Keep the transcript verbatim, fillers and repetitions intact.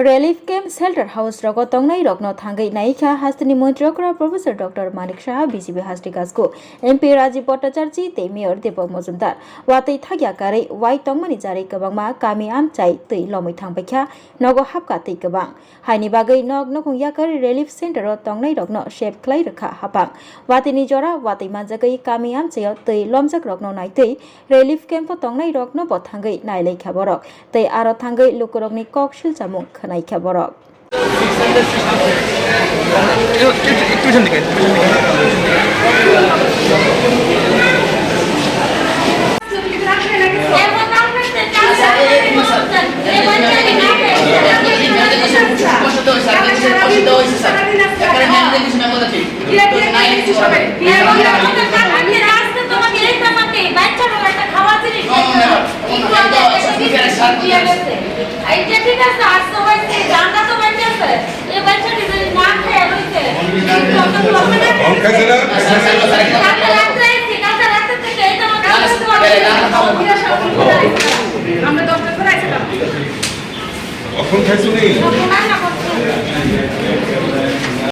Relief camp shelter house rogo tongnai rokno thangwi naikha hasteni montri okra Professor Doctor Manik Saha, B J P hasti Gasku, M P Rajiv Bhattacharjee tei Mayor Deepak Majumdar. Watwi thakya karwi wai tongmani jarwi kwbangma kami amchai twi lomwi thangbaikha, nogo hapkha twi kwbang. Haini bagwi nok nukhung yakarwi relief center o tongnai rokno save khlai rwkha hapang. Watwini jora watwi manjagwi kami amchaio twi lomjak rokno naitwi relief camp o tongnai rokno bo thangwi nailaikha borok. Tei aro thangwi lukurokni kok silchamung khwnaikha borok. এই যে ঠিক আছে, আটশো বাইশ, এই গানটা তো বাইরে আছে। এই বাচ্চাটি যদি না খেয়ে রয়েছে, কালকে রাত্রে আইছি, কালকে রাত্রে থেকে এই তো আমার কাছে তো অনেক আমরা দশটা করে আইছিলাম। অখন খাইছো নি? না, না,